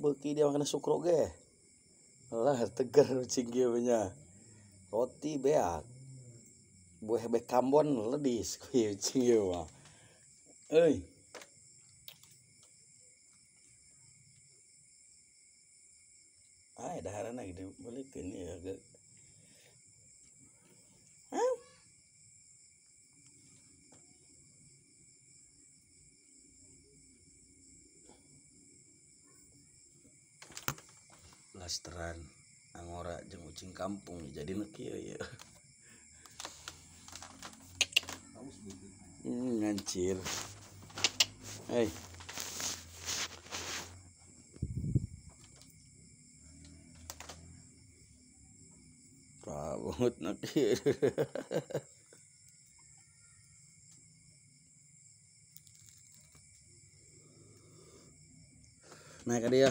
Beuki dia makan sukro ge. Lah tegar ucing kieu nya. Roti beak. Buah bek kambon ledis ku ieu ucing ieu mah. Euy. Ay, daharana gede belikeun ieu ge. Blasteran angora jeung ucing kampung jadi nu kieu ieu. Ngancir. Hei. Banget nak kieu. Naik ka dia.